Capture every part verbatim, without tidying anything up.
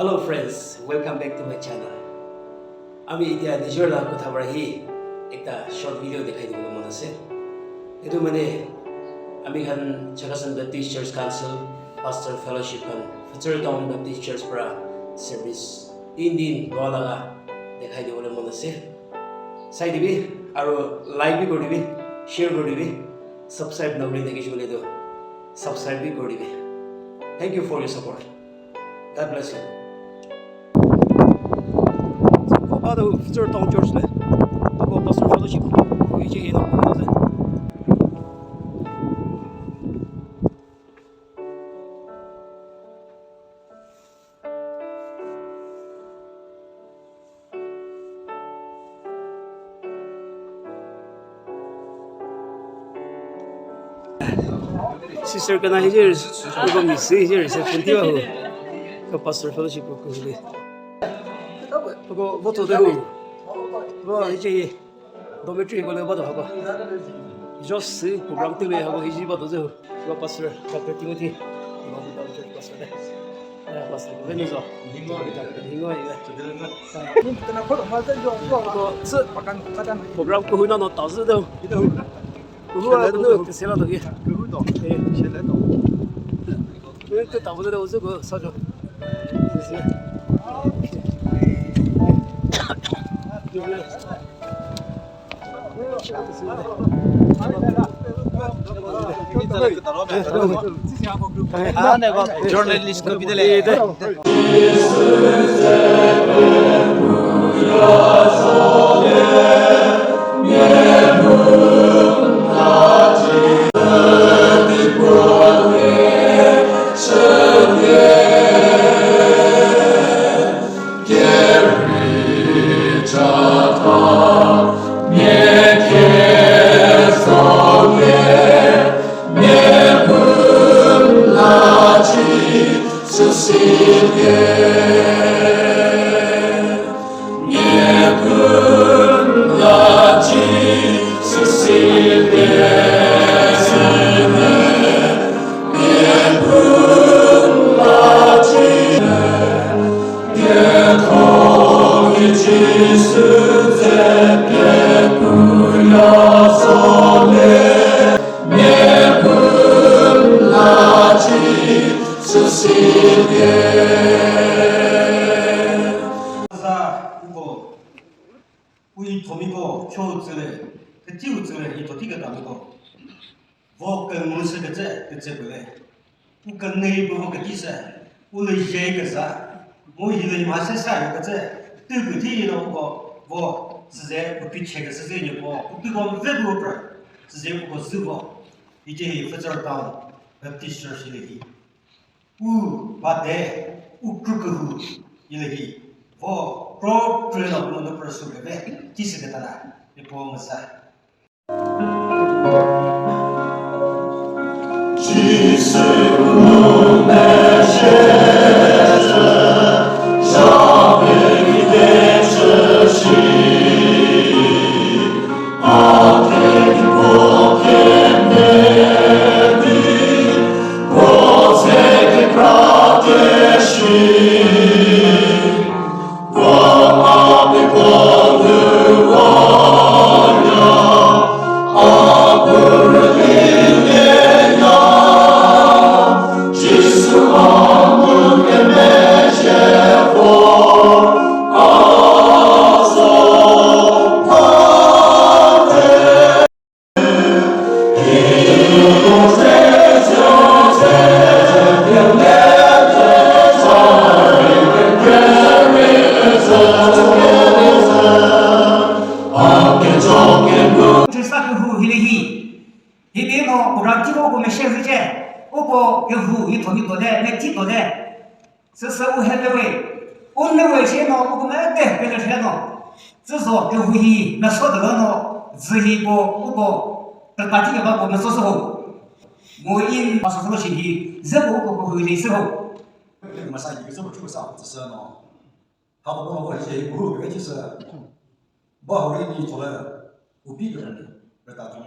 Hello friends, welcome back to my channel. Ami etiya nijor laga kotha para hi ekta short video dekhai dibole mon ase. Etu mane ami khan Chakhesang Baptist Church Council Pastor Fellowship khan Pfutsero Town Baptist Church para service tin din loa laga dekhai dibole mon ase. Sai dibi, aru like bi kuri dibi, share kuri dibi, subscribe nakuri thakishe koile tu subscribe bi kuri dibi. Thank you for your support. God bless you. Ko ba do Pfutsero Town Church le. Ko Pastor Fellowship. Ko ichi ino ko se. Sister kana hijir, ko misi hijir, se punti wa ho. Ko Pastor Fellowship ko hile. Ko voto de ho. Ko hijir. Dormitory ko le ba do ha ko. Just si program te le ha ko hijir ba do je ho. Ko Pastor, Doctor Timothy. Ko Pastor de. Pastor, venu zo. Hingo, hingo, hingo. Ko, program ko huna no ta zü do. Ko hua ko no ke sela do ke. Ko ta bu do zo ko sa jo. Journalist ko bidele. Za uko, ui thomiko, cho utsüle, keti utsüle, i thoti kata miko. Vo küngu sü kütsü, kütsü püle. U künei pü vo küti sü, u lü je küsa. Mu hi lü ma se sa yo kütsü, tü küti yi no uko, vo, süze, u tü che küsü zü nyi ko, u tü ko ve bu pra, süze uko zü vo. Ije hi Pfutsero Town Baptist Church lü hi. U bade, u kükühu, ilühi, vo, pro, pre, no, no, no, pro, su, ve, ti, si, ke, ta, na, e, po, masa. Krista kühu hilühi. Hibino program thiko ko meshe hüce. Uko kühu hi thomi tode, me thi tode. Süsü u helewe, u newe she no, u kume de pele she no. Süso kühu hi meso de no, zü hi ko, u ko, tata thi ba ko meso so. Mo in maso so shi hi, ze ko u ko ko hi se ho. Masa yi ke so chu sa, süsü no. Ha ko ko hi se, u ke chi sa. Ba ho ri ni chole, u bi ke ni, re ta tu.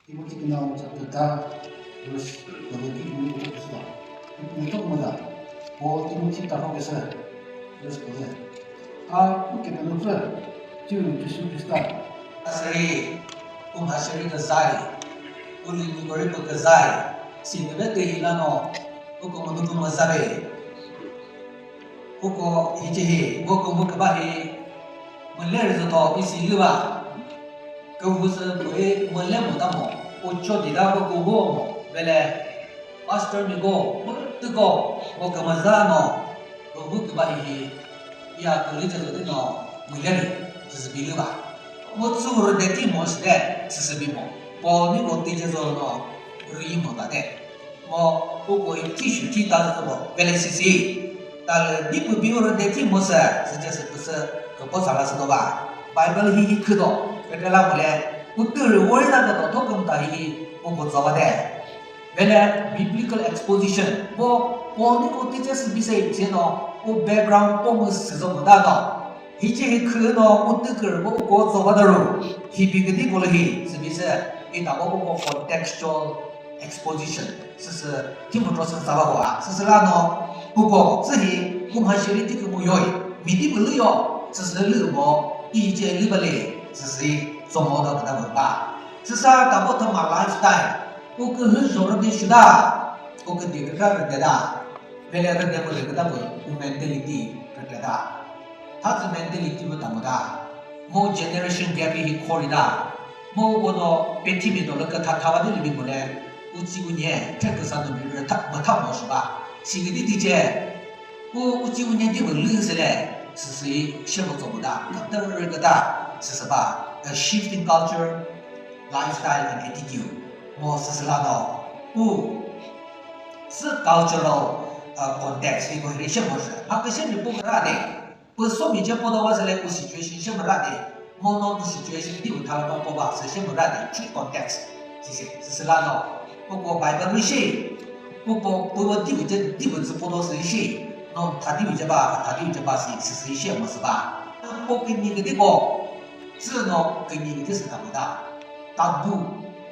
Timothy kena chapter ta, verse kone ki Timothy kene sa. Kene to mada. Paul Timothy ta ho kesa. Verse kone. A ku kene no sa. Ju Jisu Krista. Asari, um hasari ka zai. Uli ni kori ko ka zai. Sini be te hilano. Uko manu ko mazare. Uko hiche hi, uko mu kaba hi, mule rizotho isi liwa. Kuhu sü pui mule mo tamo, ucho dida ko kuhu mo, vele pastor mi ko, mu tüko, ko kamaza no, kuhu kaba hi, ya kuli che zodi no, mule ri, zizbi liwa. Mu tsu ru de ti mo side, zizbi mo. Paul mi ko ti che zo no, ri mo ta de. Mo, uko i thishu thi ta zü bo, vele sisi. Ta lü dipü bi uru de thi mo sü, sü che sü pü sü, küpo sala sü do ba. Bible hi hi khü do, kükre la mo le, u tü rü wori na do, tho küm ta hi hi, uko tso ba de. Vele biblical exposition, bo, Paul ni ko ti che sü bi se, che no, u background po mu sü zo mo da do. Hiche hi khü no u tü kür ko u ko tso ba da ru. Hi bi küdi ko lü hi, sü bi sü, i ta ko ko contextual exposition. Sü sü, thi mo tro sü sa ba ko a. Sü sü la no, u ko, sü hi, u mha shiri thi kü mo yoi. Mi di bu lü yo, sü sü lü mo, i hiche lü ba le, sü sü, so mo da ka da bu ba. Sü sa ta ko thüma lifestyle, u kü hü zho rü di shu da, u kü di kükra rü de da. Vele rüde ko rüde küta ko, u mentality rüde ta. Tha tsü mentality mu ta mu ta. Mo generation gap hi khori ta. Mo ko no pethimi do lü kütha tha ba de lü bi mo le. U tsi u nye, thre küsa do mi rü tha, mu tha mo shu ba. Si küdi di che. U, u tsi u nye di bu lü se le. Sü sü she mo tso mu ta. Kütha rü küta. Sü sü ba. A shift in culture, lifestyle and attitude. Mo sü sü la do. U, sü cultural, uh, context hi ko hi she mo shu. Ma küshe mi pu ra de. Pü so mi che po do wa se le ku situation she mo ra de. Mo no ku situation di u tha la po ba se she mo ra de. Three context. Si se, sü sü la no. Pu ko Bible ri she. Pu ko, pu wo di u che, di u zü po do se she. No, tha di u che ba, tha di u che ba si, si, si she mo sü ba. Pu ki ni ki di ko. Tsü no künyi küdi sü ta mu ta. Tabu,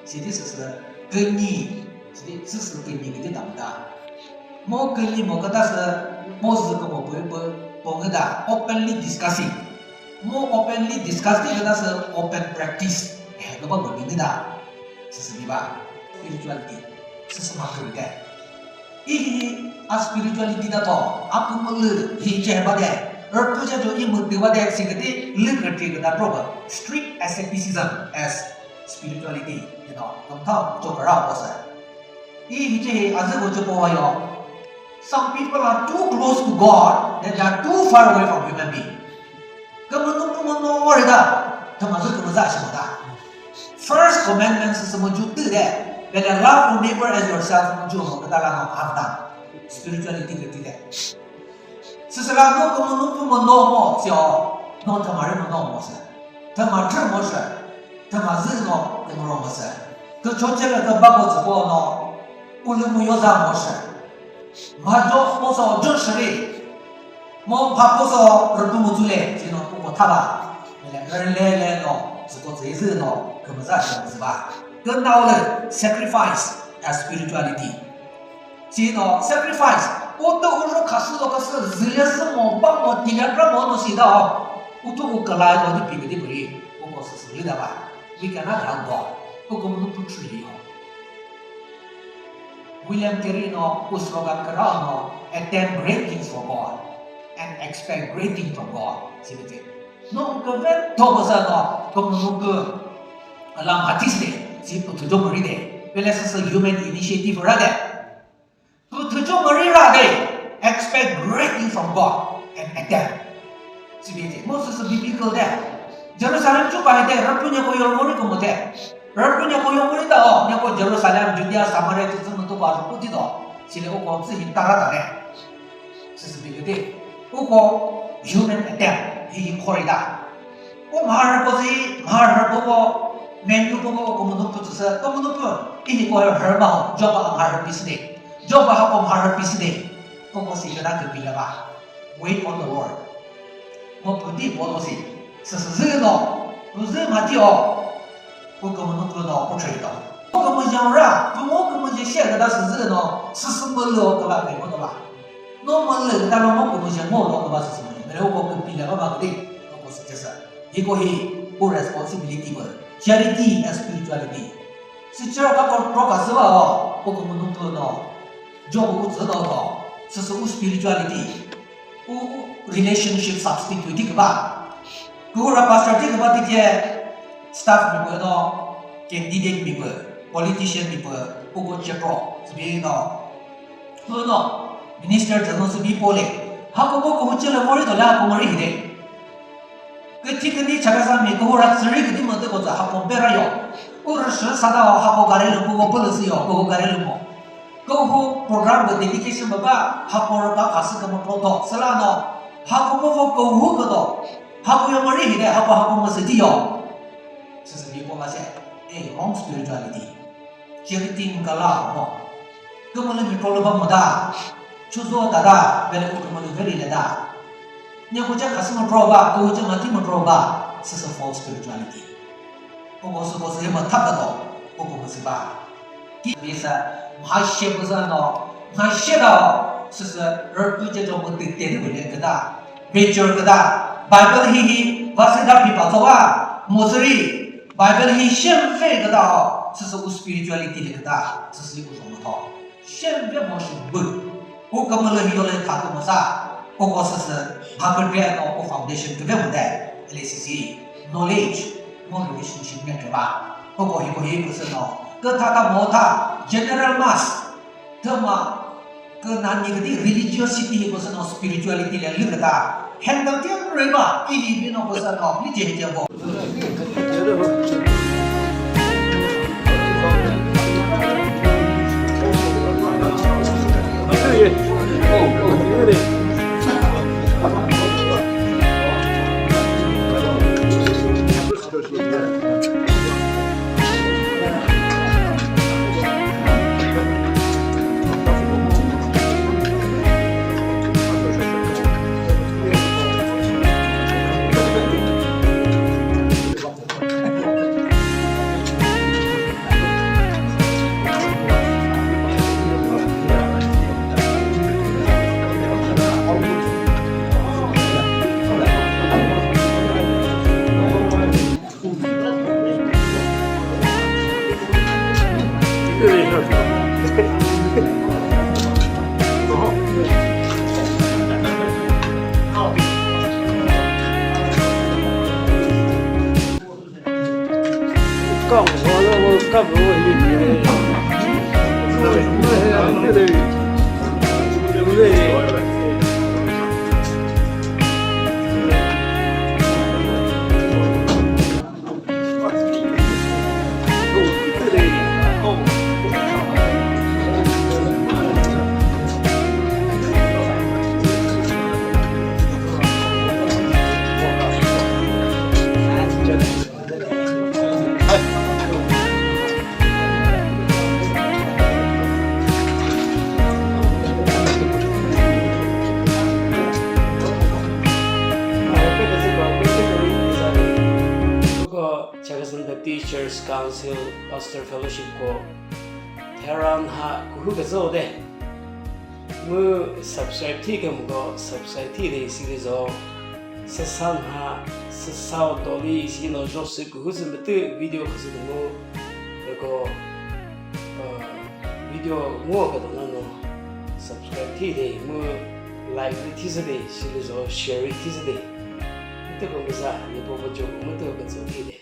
sidi sü sü künyi, sidi sü sü künyi küdi ta mu ta. Mo künyi mo küta sü, mo zü kü mo pü pü, po ngü ta, openly discussing. Mo openly discuss di küta sü open practice. Eh, kü ba mo bi ngü ta. Sü sü bi ba. Spirituality. Sü sü ma kü de. Hihi a spirituality da tho, a kümülü hi che ba de, rüpü che cho i mütü ba de, si küti lü kürti küta proba, strict asceticism as spirituality, you know, küm tha cho kara ko sa. Hihi che hi a zü ko che po wa yo. Some people are too close to God, then they are too far away from human being. Kümünu kümünu wari da, thüma zü kümüza shi mo da. First commandment sü sü mo ju tü de, vele love your neighbor as yourself mo ju mo küta la no half done. Spirituality küti de. Sü sü la no kümünu kümünu mo sio, no thüma ri mo no mo sü. Thüma thü mo sü. Thüma zü no kümüro mo sü. Kü cho che le kü ba ko zü ko no, u lü mu yo za mo sü. Mha jo po so jo shiri. Mo pha po so rüpü mu zule, jino uko thaba. Mele rüle le no, züko zü zü no, kümüza shi zü ba. Künao le sacrifice as spirituality. Jino sacrifice, o to uru khasü lo khasü, züle zü mo, ba mo, tiga pra mo no si da o. Utu u kala no di pi di bri, uko sü sü li da ba. We cannot help God. Uko mu tu tri yo. William Carey no u slogan kra no, attempt great things for God and expect great things from God. Sibete. No kave thokosa no, kümünu kü alam hatis de, si puthu jo mari de. Pele sa human initiative ra de. Puthu jo mari ra de. Expect from God and attempt. Sibiti, mo süsü biblical de. Jerusalem chu pa de, Rüpü nyako yo mori ko mo de. Rüpü nyako yo mori da o, nyako Jerusalem, Judea, Samaria, chu chu mo to ba ru ti do. Sile uko tsü hi tara da de. Süsü biblical de. Uko human attempt, hi hi khori da. Ko mharü ko zi, mharü ko ko, menu ko ko, ko munu pu tsü, ko munu pu, i hi ko her ma ho, Job a mharü pi side. Job a ha ko mharü pi side. Ko ko si kena ke pi la ba. Wait on the Lord. Mo pu di po lo si. Süsü zü no, pu zü ma ti o. Ko ko munu pu no, ko choi do. Ko ko mu yang ra, pu mo ko mu je she ke da süsü no, süsü mo lo ko la ke mo do ba. No mo le ta no mo ko je mo lo ko ba sü mo. Mele ko ko pi la ba ba de. Ko ko sü sa. Hi ko hi ko responsibility ko. Charity and spirituality. Sü chara ka ko pro ka sü ba o. Ko ko mo no to no. Jo ko ko zü do to. Sü sü u spirituality. U relationship substitute ti ke ba. Ko ra pastor ti ke ba ti je staff mi ko no candidate mi ko politician mi ko ko ko che pro. Sbi no. Hüno, minister thüno sü bi pole. Hako bo ko huche le mori to la ko mori hide. Ke thikeni chaka sa mi ko ra tsiri ke di mo te ko za hako bera yo. U ra sü sa da hako gari lo ko ko le si yo ko gari lo mo. Ko hu program ko dedication ba ba hako ra ka ka sü ka mo pro to. Sala no. Hako bo ko hu ko to. Hako yo mori hide hako hako mo se di yo. Sasa bi ko ma se. Eh, wrong spirituality. Charity ngala mo. Kümüli mi problem mo da. Chuzo da da, bele ko kümüli very le da. Nya ko cha khasi mo pro ba, ko cha mati mo pro ba. Sasa false spirituality. Ko ko su ko su ma thap da do. Ko ko mo si ba. Ki bisa mhashe ko sa no, mhashe da. Sasa rtu che jo mo ti te de le ka da. Picture küta, Bible hihi, va sü da phi pa tso va, mo sü ri, Bible hi shem ve küta ho, sü sü u spirituality le küta, sü sü u zho mo tho. Shem ve mo shu bu. U kümüli hi yo le tha kümüsa, u ko sü sü, ha kükre no u foundation küve mo de, L C C, knowledge, mo relationship ne küva. U ko hi ko hi pü sü no, kütha ta mo tha, general mass, Thüma, künani küdi religiosity hi ko sü no spirituality le lü küta. Handle ti rüma, i hi bi no ko sü no, ni je je bo. Ko Chakhesang Baptist Church Council Pastor Fellowship ko Tehran ha kuhu küzho de. Mu subscribe thi kümüko subscribe thi de isi de zo. Süsa nha, süsa dolü isi no zho sü kuhu sü mütü video küzü de mu. Eko, uh, video ngo ka dona no subscribe thi de mu like thi sü de isi de zo share thi sü de. Mütü ko müza, ni popo jo mütü ko zo thi de.